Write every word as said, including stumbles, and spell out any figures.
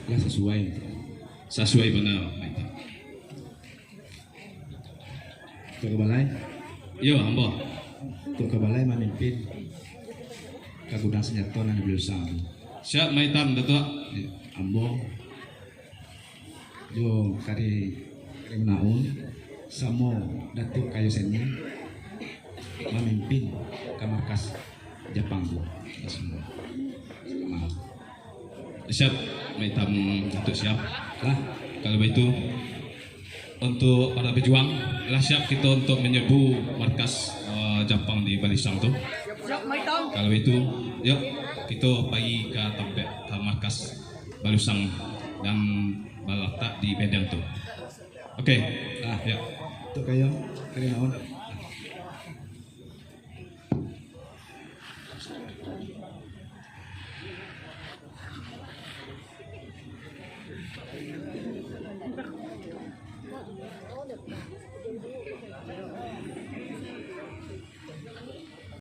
Lah sasuai. Sasuai bana, Maitam. Tuan Kabalai? Yo, ambo. Tuan Kabalai mamimpin ka gudang sanjato nan di Baluisang tu. Siap, Maitam, Datuak. Yo, ambo jo Kari, Kari Munaun, samo Datuak Kayo Seni mamimpin ka markas Japang tu. Siap, Maitam, Datuak, siap. Lah, kalau baitu, untuk para pejuang, lah siap kito untuk manyerbu markas, eh, Japang di Baluisang tu. Siap, Maitam. Kalau baitu, yo, kito pai ka tampek, ka markas Baluisang nan balatak di Bedeng tu. Oke. Ah, yo. Datuak Kayo, Kari Munaun.